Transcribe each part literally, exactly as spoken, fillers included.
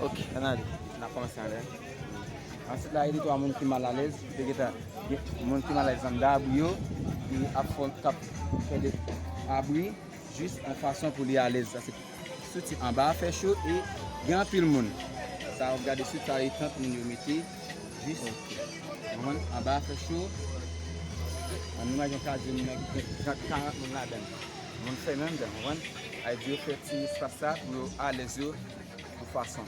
Ok, ann ale. N ap kòmanse anlè. Ansuit la, e de twa moun ki malalèz, ki te gentan gen moun ki malalèz anndan abri yo, ki ap fè, k ap fè de abri jis yon fason pou li alèz. Sa se swit anba a fè cho e gen anpil moun. Sa w ap gade swit sa e tant moun yo mete jis, konprann, anba a fè cho. Ann imajine yon kazye moun nan gen trant, karant moun ladan l. Moun fèmen anndan, konprann? Sa vle di yo fè ti espas sa pou yo alèz yo yon fason.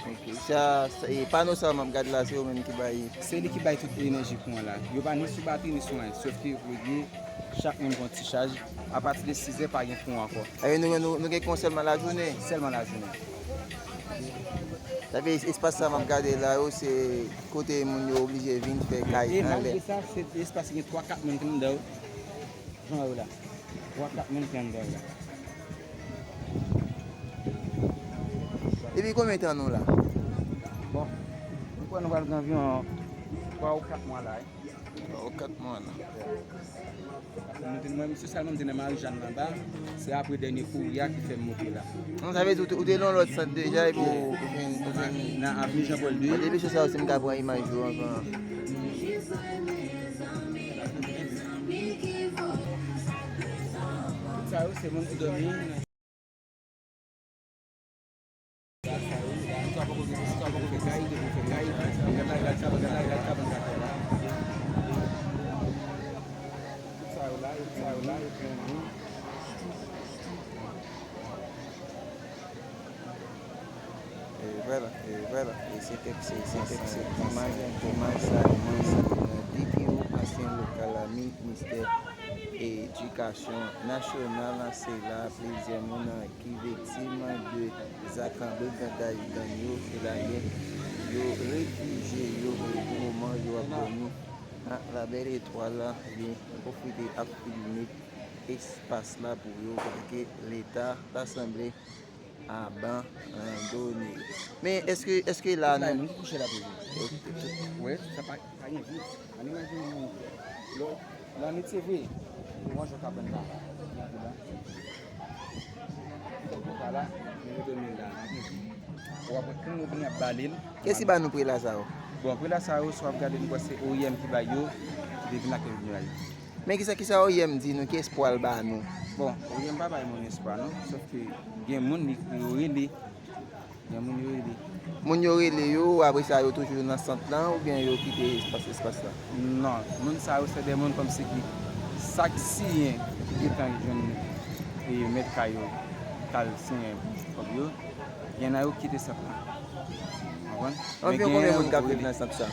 Ok. Sa, sa, e pano sa m ap gade la, se yo menm ki bay. Se li ki bay tout enèji kouran la. Yo pa ni sou batri, ni sou anyen. Sòf ke yo gen, chak moun gen yon ti chaj. Apati de sizè, pa gen kouran ankò. Sa vle di nou, nou, nou gen kouran sèlman lajounen? Sèlman lajounen. Sa vle di espas sa m ap gade la yo, se kote moun yo oblije vin fè kay anlè. E malgre sa, se espas ki gen twa, kat moun ki anndan yo. Jan yo la. Twa, kat moun ki anndan yo la. Depi konbyen tan nou la? Bon, m kwè nou pral gen anviwon twa ou kat mwa la, wi. Twa ou kat mwa la. Paske nou te, mwen, se sèlman m te nan Mari Jàn anba, se apre dènye kouri a ki fè m monte la. Non, sa vle di ou te, ou te nan lòt sant deja, epi ou, ou vin, ou vin. Nan Avni Jan Pòl de. Depi se sa, si m ka pran imaj yo anvan. Tout sa yo, se moun ki dòmi. Tout sa yo la, tout sa yo la, yo pran moun. E vwala, e vwala, e se kèk, se, se kèk, se imaj, imaj sa, imaj sa, nan D P O, ansyen lokal a ministè edikasyon nasyonal, se la plizyè moun ki viktim de zak brigandaj gang yo, se la gen yo refijye yo, pou moman yo ap dòmi a la bèl etwal la, ebyen, pwofite ap filme espas la pou yo, paske Leta ta sanble abandone. Men èske, èske la... Tout la, moun ki kouche la toujou. Wi, sa pa, pa gen vi. Ann imajine moun, lè, lannwit se vre, ou manje yon kabann la. Ou la, nou dòmi la, pa gen vi. Ou ap wè kòman yo vini ap bale l. Kiyès ki ba nou prela sa yo? Bon, prela sa yo, si w ap gade, nou kwè se O I M ki bay yo, ki te vin ak yo vin bay yo. Men kisa, kisa O I M di nou, ki espwa l ba nou? Bon, O I M pa bay moun espwa non, sòf ke gen moun li, yo rele, gen moun yo rele. Moun yo rele yo, apre sa yo toujou nan sant lan, oubyen yo kite espas, espas la? Non, moun sa yo se de moun kòmsi ki, sa k siyen, ki gentan jwenn, e, mèt kay yo, k al siyen kòb yo, gen nan yo kite sant lan. Konprann? Anviwon konbyen moun k ap viv nan sant sa?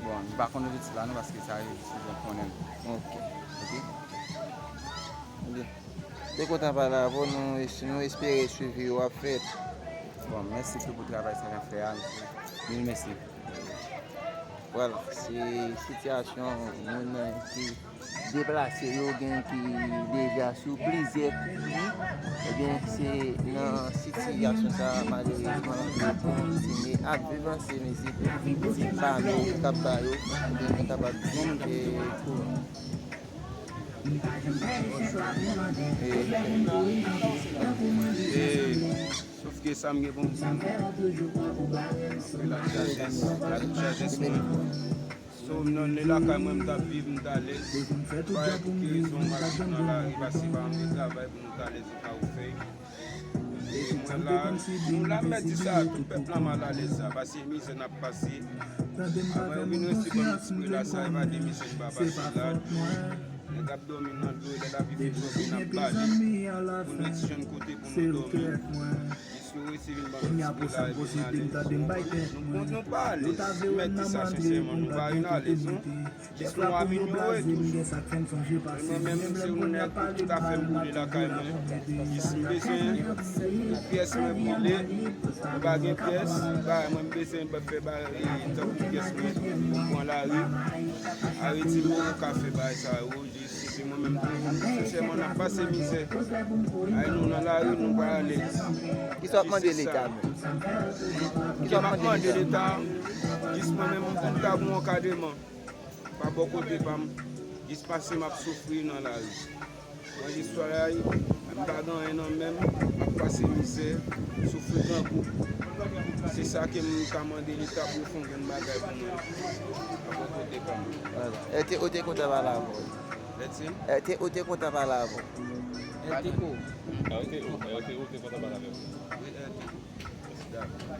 Bon, m pa konn objektif la non, paske sa yo, si yo konnen l. Ok. Ok. Ok. Te kontan pale avè w, nou, nou espere swivi yo ap fèt. Bon, mèsi tou pou travay sa n ap fè a, mesye. Mil mèsi. Vwala, se sitiyasyon moun ki deplase yo, gen ki deja sou plizyè kouri. Ebyen, se nan sitiyasyon sa a, malerezman, yo kontinye ap viv, se mezi pa nou k ap ba yo, ebyen, nou kapab di, e, tou. E, e, sòf ke sa m gen pou m di nou, anpil lachajès, lachajès mwen. So, m nan lakay mwen, m t ap viv, m t alèz. M pa wè pou ki rezon m al viv nan lari, paske pa anvi travay pou m t alèz, e pa ou fèy. E mwen la, nou la, m mèt di sa, tout pèp la malalèz la, paske mizè n ap pase. Avan yo vin resi ban nou ti prela sa, e pa de mizè n pa pase la. Nèg ap dòmi nan dlo, lè lapli fin tonbe, n ap bale pou nou jwenn kote pou nou dòmi. Jis nou resi vin ban nou ti prela, epi n alèz. Nou kont nou pa alèz, m mèt di sa sensèman, nou pa vin alèz non. Jis nou amelyore toujou. Mwen menm, se yon nèg pou tout afè m boule lakay mwen. Jis m bezwen pou pyès mwen boule, mwen pa gen pyès, bagay mwen m bezwen fè bagay, tankou pyès mwen, pou m pran lari. Arete m, ou ka fè bagay sa yo, jis, epi mwen menm tou, sensèman, n ap pase mizè. Ay, nou nan lari, nou pa alèz. Kisa w ap mande Leta menm? Kisa w ap mande Leta? Jis mwen menm, pou m ta gen yon ankadreman. Pa bò kote pa m, jis pase m ap soufri nan lari. Manje swalay, m pa gen anyen nan men m, m ap pase mizè, soufri grangou. Sa ke m ka mande leta pou yo fè yon grenn bagay pou mwen. Bò kote pa m. Vwala. Ète ou te kontan pale avè w. Lèt se m? Ète ou te kontan pale avè w. Ète ou? Ète ou? Ète ou te kontan pale avè m. Wi, ète. Dakò.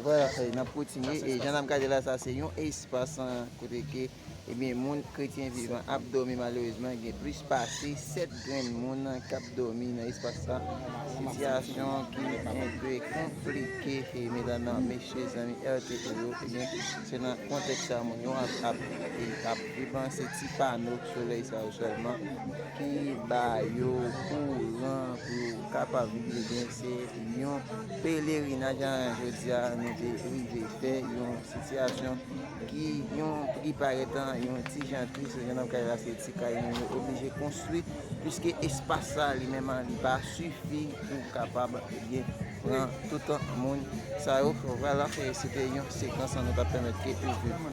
Vwala, n ap kontinye. E jan n ap gade la, sa se yon espas an, kote ke, ebyen, moun kretyen vivan ap dòmi. Malerezman, gen plis pase sèt grenn moun k ap dòmi nan espas sa. Sitiyasyon ki enpe konplike, e medam, mesye, zanmi R T O yo, ebyen, se nan kontèks sa moun yo ap, ap, e ap viv an. Se ti pano solèy sa yo sèlman ki ba yo kouran pou yo kapab viv. Ebyen, se yon pelerinaj, jan jodi a nou te rive fè, yon sitiyasyon ki yon ki parèt an yon ti jan tris. Jan n ap gade la, se ti kay moun yo oblije konstwi, piske espas sa li menm an, li pa sifi pou kapab, ebyen, pran tout moun sa yo. Vwala, e se te yon sekans an nou t ap pèmèt ke ou viv.